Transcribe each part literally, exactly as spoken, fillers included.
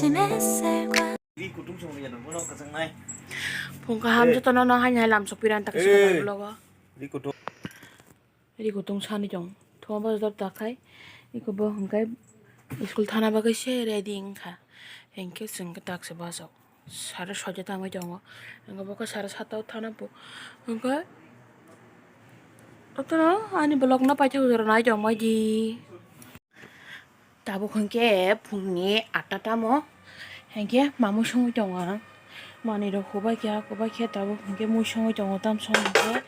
Phung kaham jotono no haini hai lamsok piran tak si vlogo. Ri kutung sani chong. Thoma bwsajak takhai. Iko bo hwnkhe school thana bagwi se ready wngkha. Hinkhe chwng khe tak se bachok. Sare soja tangwi tongo. Hwnkhe bo khe sare sata o thana po. Hwnkhe jotono ani vlog no paithak jora nai tongbai di. Tabuk hwnkhe phungni atta tamo, hwnkhe mamui songwi tongo ang. Manwi rok hubai kha, hubai khe tabuk hwnkhe mui songwi tongo, tamsong hwnkhe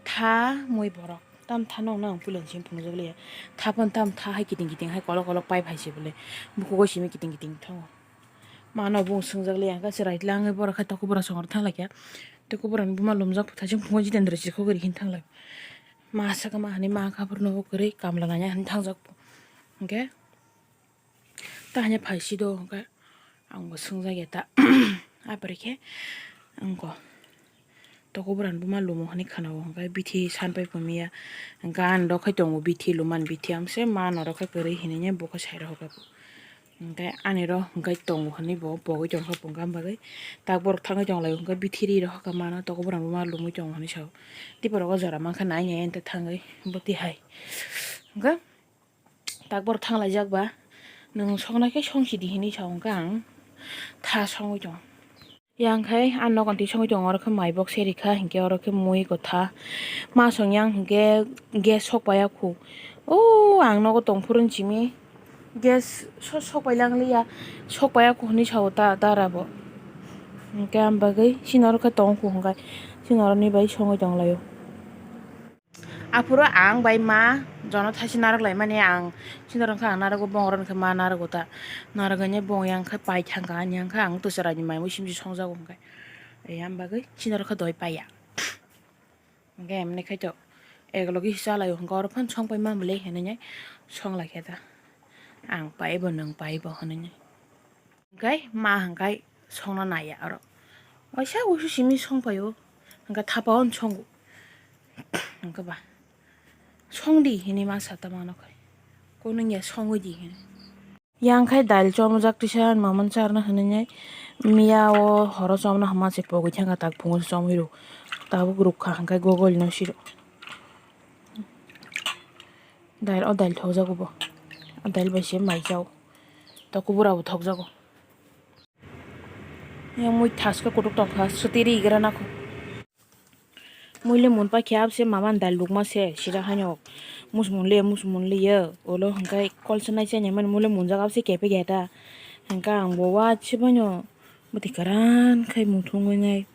tha mui borok. Tam tha nokno ang puila simi phunukjak liya. Tha phano tam tha hai kiting kiting hai kolok kolok pipe hai se bole. Bukugo simi kiting kiting thango. Mano bo swngjak liya, hwnkhe chwrai tlangwi borok khai tokobora songwi thanglaikha. Tokoborani buma lumjak phaising phungo Jitendra chikho gari hin thanglai. Ma sakha ma hani ma kha phuru nogo kwrwi kamla nanya hani thangjak. Hwnkhe. Ta hanya phai si do hwnkhe ang bo swngjak ya ta. Apore khe ang ko toko bwrang buma lumo hwnwi khwna o hwnkhe bithi san pai phumiya hwnkhe ani rok khai tongo bithi lumani bithi amse ma norok khai kwrwi hinwi bo khe sai rw kha hwnkhe ani rok hwnkhe tongo hwnwi bo pogwi tong kha hwnkhe am bagwi tak borok thangwi tong lai o hwnkhe bithi ri rw kha mano toko bwrang buma lumwi tongo hwnwi sa o tei borok o jora mankha nai nai ante thangwi bo tihai hwnkhe. Tak borok thanglaijak ba, nwng soknai khe song sidi hinwi sa hwnkhe ang tha songwi tongo. Yang khai ang nogo twi songwi tongo, oro khe mai box se rikha, hinkhe oro khe mui kotha ma song yang hinkhe gas sok paiya khu. O ang nogo tong phuru simi gas so sok pai lang liya, sok paiya khu hinwi sa o ta dara bo. Hinkhe ang bagwi chini oro khe tong khu hwnkhe chini oroni bai songwi tong lai o. Aphuru ang bai ma jono thaisa narwk lai mani ang sini rwngkha ang narwgo bong rwngkha ma narwgo ta narwgani bong yang khe pai thangkha ani yang khe ang twswrani mai mui simsi songjago hwnkhe. Eyang bagwi sini rwkha doi paiya hwnkhe emni khaito eklogi chalai o hwnkhe oro phano song pai ma mole hinwi song lai khe ta ang pai bo nwng pai bo hinwi. Hwnkhe ma hwnkhe songna naiya oro. Waisa wuisu simi song paio. Hwnkhe thapa o songo. Hwnkhe ba song di hinwi ma sa ta mano khai. Ko nung ya songwi di hinwi. Yang khai dail chomjak tisa maman charna hinwi nai. Miya o horo chomna hama se pogwi thangkha tak phungo se chomwi rw. Tabuk rwkha hwnkhe gogol no siro. Dail o dail thokjago bo. O dail bai se maijao. Tokobora bo thokjago. Yang mui thaske kutuk tongkha, swtwi ri gra nakho. Mui le mun paikha abse maman dail lukma se sida haino. Mus mun le, mus mun le ye. Olo hwnkhe kol sanai se nai mani mui le munjak abse kepe keta. Hwnkhe ang bo wa se baino bwtwi karan khai muthungwi nai.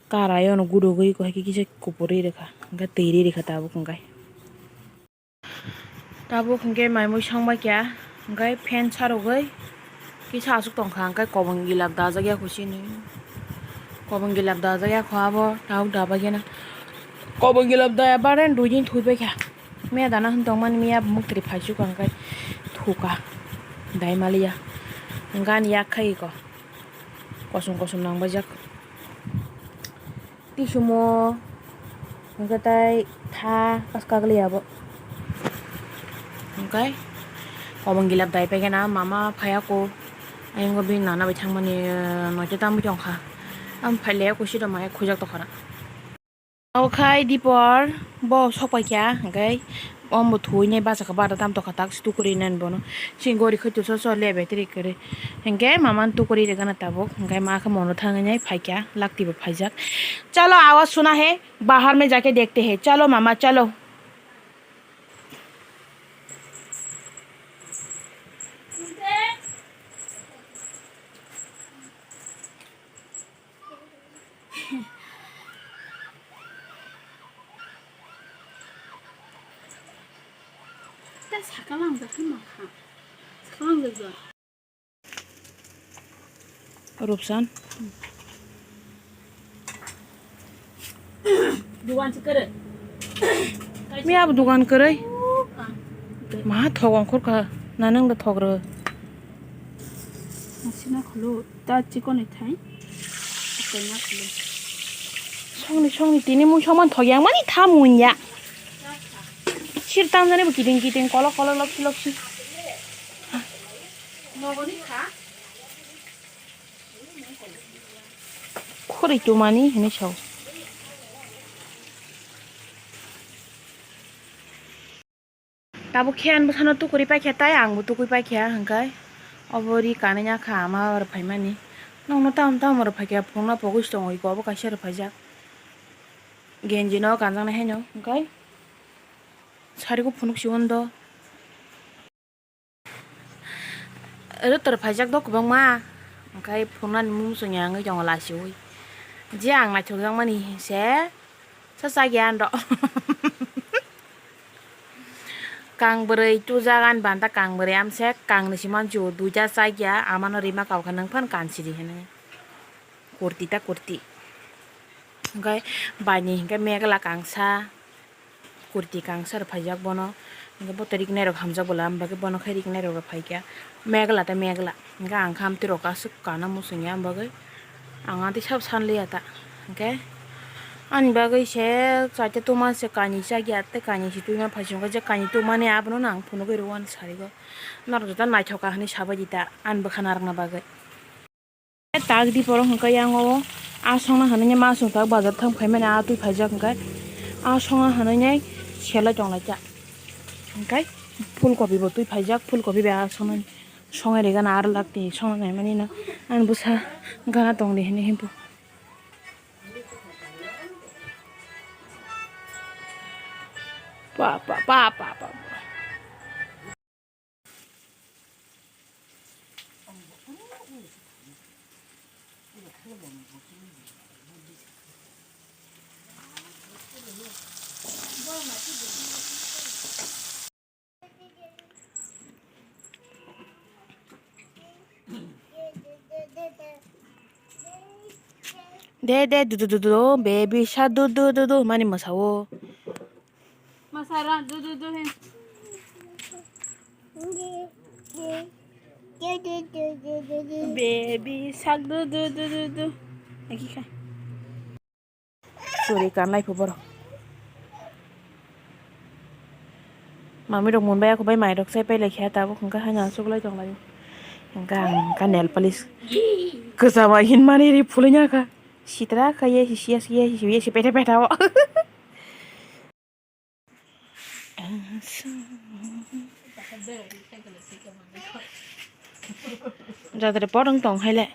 Kara yono gudugwi ko hai khe kisa kupuri rikha. Hwnkhe twi ri rikha tabuk hwnkhe. Tabuk hwnkhe mai mui song bai kha, hwnkhe fan charogwi kisa aswk tong kha, hwnkhe kobong gilab dajak ya kho chini. Kobong gilab dajak ya kho abo, tabuk da bai khe na. Kobong gilab da ya bare dui din thwi bai kha. Miya dana hwn tong mani miya muktrwi phai su kha, hwnkhe thu kha. Dai mali ya. Hwnkhe ani yak khai ko. Kosom kosom nang bai jak. Tisumo hwnkhe tai tha kaskagli abo. Hwnkhe kobong gilab dai paikhe na mama phaiya ko. Ayang bini nana bai thangmani noite tamwi tongkha. Am phailaiya ko siro maya khujak tongkhana. Okhai dipor bo sokpaikha hwnkhe. Omo thuwi nai bachakha bata tam tokha tak si tukwrwi nani bono. Sini gori khwtwi so so le battery kwrwi. Hinkhe mama no tukwrwi rwgana tabuk. Hinkhe ma khe mono thangwi nai phaikha. Lakti bo phaijak. Chalo awa suna hai. Bahar mein jaake dekhte hai. Chalo mama chalo. Tei sakal ang jakhe ma kha. Sakal ang jakya. Rupsan. Dugan se kwrwi. Mi abo dugan kwrwi. Ma thok ongkhor kha. Nanang da thok rw. Asina khulu. Ta chikon ni thai. Chikon na khulu. Songni, songni tini mui songman thok yang mani tha munya. Sir tam jani bo kiting kiting kolok kolok loksi loksi. Nogoni kha. Khoroi tumani hinwi sao. Tabuk khe ani bwsano tukuri paikha, tai ang bo tukui paikha, hwnkhe obo ri kanwi ya kha ama rwphaimani. Nokno tamo tamo rwphaikha, phunukna pogwi se tongo, iko obo kaisa rwphaijak. Genji no kanjaknai haino, hwnkhe sari khe phunuk si undo. Oro tor phaijak do kwbangma, hwnkhe phunuknani mung swngya wngwi tongo lachiui. Je ang naithokjakmani se, sa chakya ando. Kang bwrwi tujak ani banta kang bwrwi amsek, kangni se manchu duita chakya, amano rima kau khe nwng phano kansidi hinwi. Kurti ta kurti. Hwnkhe baini hwnkhe megla kangsa. Kurti kangsa rw phaijak bono. Hwnkhe bo to riknai rok hamjak bwla, am bagwi bono khe riknai rok rw phaikha. Megla tei megla. Hwnkhe ang khe amtwi rok aswk kana muchungya, am bagwi ang amtwi sabo sanliya ta. Hwnkhe ani bagwi se chaita tuma se kani chakya tei kani se twima phaisingkha, je kani tumani abono no ang phunugwi rw uan sarigo. Norok joto naithok kha hinwi sabaidi ta ani bwkha narwkna bagwi. Tak di borok hwnkhe yang o, a songna hwnwi ma song tak bazar thang phaimani a twi phaijak hwnkhe, a songna hwnwi selai tonglaikha. Hwnkhe phul kopi bo twi phaijak, phul kopi bai a songna songwi rega na aro lak twi songna naimani no ani bwsa gana tongdi hinwi himpu. Pa, pa, pa, pa, pa. De, de, du, du, du, du, baby shark, du, du, du, du, mani mwsao. Masara, du, du, du, he. Baby shark, du, du, du, du, du. Aki kha. Suri kanlai phu borok. Mami rok mun bai ako bai mai rok sai pai lai kha tabuk hwnkha haino aswk lai tong lai. Hwnkha ang hwnkha nail polish kwchama hin mani ri phulwi nya kha. Sitra kha ye si si ye si ye si ye si petha petha o. Jadre podong tong hai le.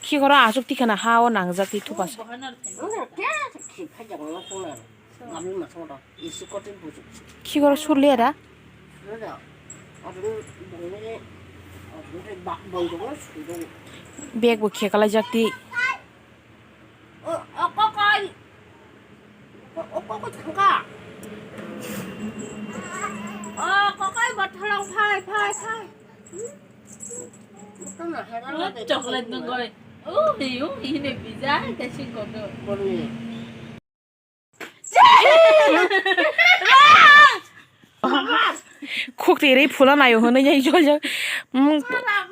Khikoro aswk tikhana ha o nangjak ti thupasa. Khikoro surliya da? Bag bo khekalaijak ti. O, o, kokoi. O, o, kokoi thangka. O, kokoi botholong phai, phai, phai. Hmm? Botol na hai rang na. Chocolate nungoi. Ui, ui, hine pizza, kaisi kono. Boni. Khuk twi rwi phula naio hwnwi jai jai jai. Mm,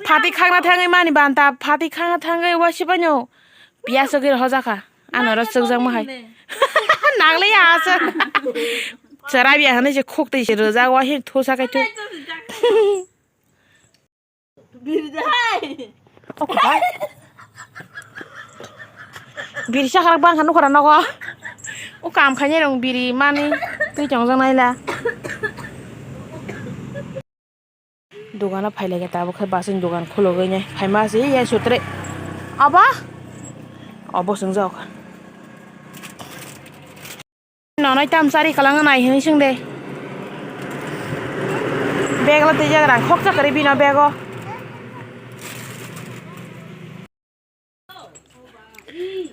phatwi khakna thangwi mani banta, phatwi khakna thangwi wasibaino. Piyas sogwi rohorjakha. Ano ro chukjakma hai. Nangliya asa. Chwrai biya hwnwi se khuk twi se rwjak, wasi thusa khai thu. Birjai. O kwtal. Biri sakharak bangkha nukhara nogo. O kam khainai rong biri mani twi chongjak naila. Dogano phailaikha tabuk khe basing dogan khulugwi nai phaima se ya sutre. Aba. Obo swngjak. Nonoi tam chari kwlangna nai hinwi swng de. Bag o twijak rang khoksa kwrwi bini bag o.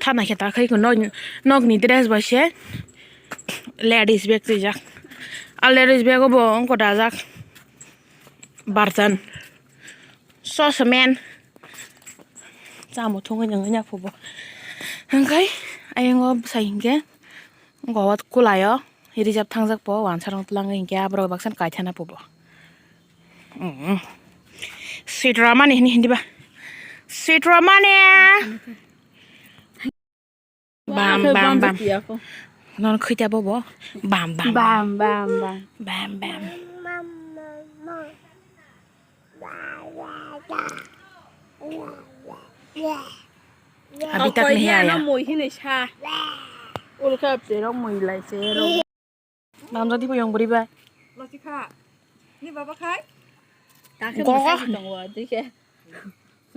Thana khe ta khai ko nok, nokni dress bai se ladies bag twijak. A ladies bag o bo wngkha dajak. Bartan. Sosemen. Chamo thungwi nangwi nya phubo. Hwnkhe ayang o bwsai hinkhe wngkha o kwlai o rijap thangjak po wansarong twlangwi hinkhe aborok baksa kaithana phubo. Mm. Sitramani hini hindi ba. Sitramani. Bam, bam, bam. Non khita bobo. Bam, bam, bam. Bam, bam, bam. Bam, bam. Abi tak ni ya ya. Mui hini sa. Ulka pero mui lai se ro. Namjak di boyong buri bai. Lasi kha. Ni baba khai? Gogo.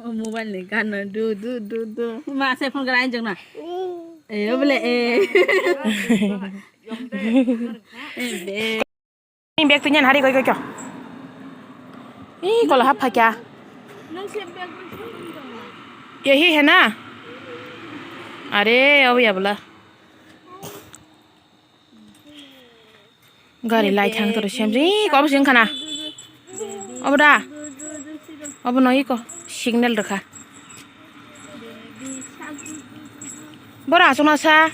Mobile ni gan du du du du. Ma se phone gra anjang na. Eh, obole, eh. Eh, be. Ni bag tu nyan hari koi koi kyo. Ih, kola hap phakya. Ye hi hena? Are, obo ya bla. Gari lai thang toro sem ri ko obo sing khana. Obo da. Obo no iko signal rwkha. Bora aswk no sa.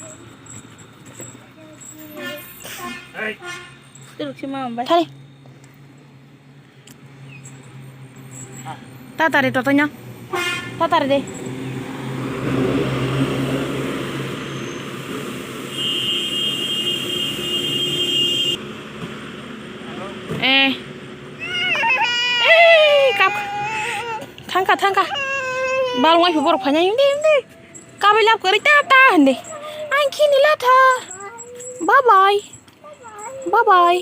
Thari. Tatari totonya. Tatari de. Eh. Eh, kap. Thangka, thangka. Bal wai borok phanya hindi, hindi. Kabai lap kori ta, ta hindi. Ang kini la tha. Bye bye. Bye bye.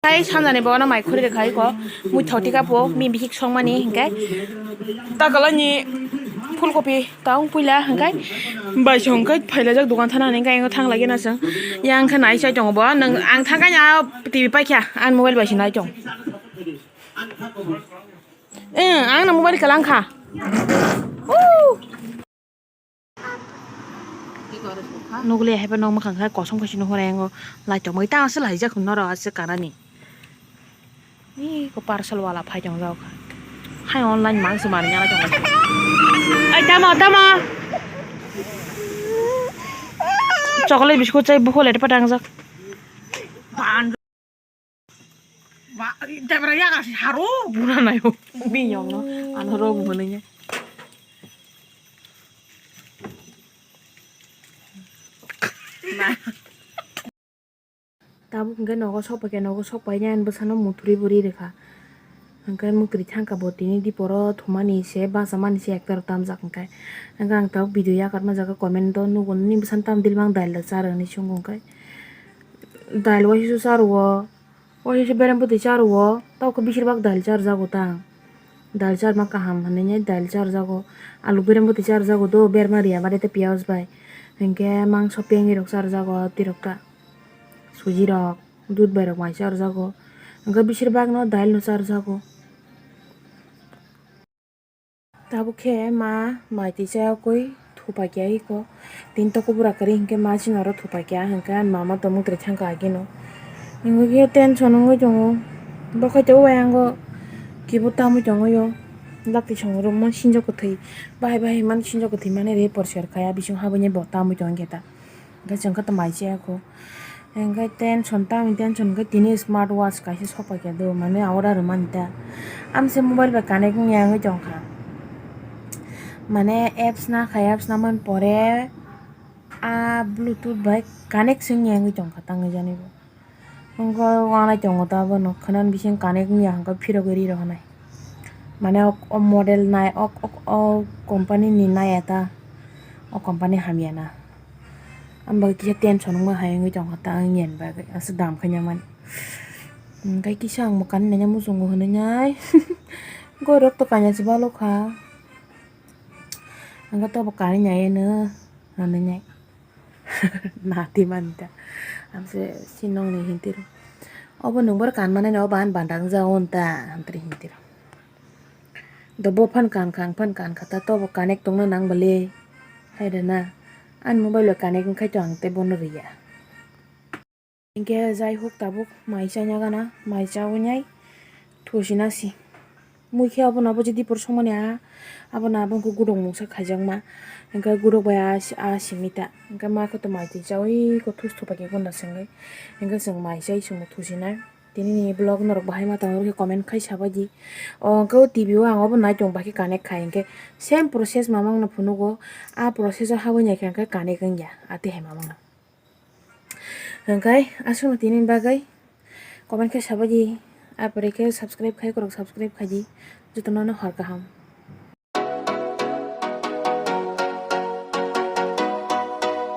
Hai sanjani bo no mai khuri rwkha iko. Mui thok tika po, mi bihik songmani hinkai. Takalani phulkopi taung puila hinkai. Bai songkai phailajak dukan thana hinkai ang thang lagi na song. Yang kha nai chai tongo bo. Nang ang thangkai na T V paikha. Ang mobile bai sinai tong. Eh, ang na mobile kalang kha. Uh. Nugli hai ba nokma kha khe kosom khe sino hwnwi ango lai tongmani ta aswk laijak hwnwi norok aswk kanani. Ih ko parcel wala phai tong jak kha. Hai online mang se mani nang tong. Ai tamo tamo. Chocolate biscuit chai buko le pa dang jak. Ba, jabra yaga si haro. Buna nayo. Biyong no. Ano ro buna nya. Tabuk hingke nogo sok paikha, nogo sok painai ani bwsano muthuri buri rikha. Hingke muthuri thangkha bo tini diporo thumani se bachamani se ekta rok tamjak hingke. Hingke ang tabuk video yakarma jaga comment o nugo nini bwsano tamo dil mang dail da charo hinui swngo hingke. Dail waisa charwo. O hai se berem bwtwi cha rwo, tei khe bisir bak dal cha rwjago ta. Dal charma kaham hinwi nai dal cha rwjago. Alu berem bwtwi cha rwjago do, berma riya bade tei piyaj bai. Hinkhe mangso pengwi rok cha rwjago, twi rok ta. Suji rok, dudh bai rok bai cha rwjago. Hinkhe bisir bak no dal no cha rwjago. Tabuk khe ma mai twi chayokgwi thupaikha iko. Tini toko bura kwrwi hinkhe ma chini oro thupaikha hinkhe ani mama tongmung twrwi thangkha agino. Hinkhe tension wngwi tongo. Bo khaito o ayang o kibo tamwi tongwi o. Laktwi songwi rwma sinjak kwthwi. Bahai bahai mani sinjak kwthwi mani re porser kaya bising habwi bo tamwi tongwi khe ta. Hingke chwng khe tong mai chaya kho. Hingke tension tamo tension hingke tini smart watch kaisa sopai khe do, mane abo da rwmani ta. Amse mobile bai connect wngya wngwi tongkha. Mane apps na khai, apps na man pore a bluetooth bai connect se wngya wngwi tongkha tangwi jani bo. Hingke wanai tongo ta bono khwnani bising connect wngya hingke phirogwi ri rw hinai. Mane o, o model nai, o, o, o company ni nai eta, o company hamya na. Ang bai kisa tension wngma hai wngwi tongkha ta, ang yen bagwi aswk dam khaina mani. Hwnkhe kisa ang mwkang naina muchungo hwnwi nai. Goirok to kainwi se balo kha. Hwnkhe tobo kanwi nai eno hwnwi nai. Nati mani ta. Ang se sinong ni hinti ro. Obo nungbar kan mani no ban bandang ja on ta hantri hinti ro. Do bo phan kan kha, ang phan kan kha, ta tobo connect tongna nang bale. Hai da na. Ani mobile o connect wngkhai to ang tei bono riya. Hinkhe jai hok tabuk mai chana gana, mai chawi nai thusi na si. Mui khe abono abo je dipor songmani a, abono abo wngkha gudok mungsa khaijakma. Hinkhe gudok bai a, a simi ta. Hinkhe ma khe to mai twi chawi ko thus thupai khe gunda sengwi. Hinkhe chwng mai chai chwngno thusi nai. Tini ni vlog norok bahai ma tong rw khe comment khai sabai di. O hwnkhe o T V o ang obo nai tong bai khe connect khai hinkhe same process mamang no phunugo. A process o habwi nai khe hinkhe connect wngya a tei hai mamang no. Hinkhe aswkno tini bagwi comment khai sabai di. Apore khe subscribe khai korok subscribe khai di. Jotono no hor kaham.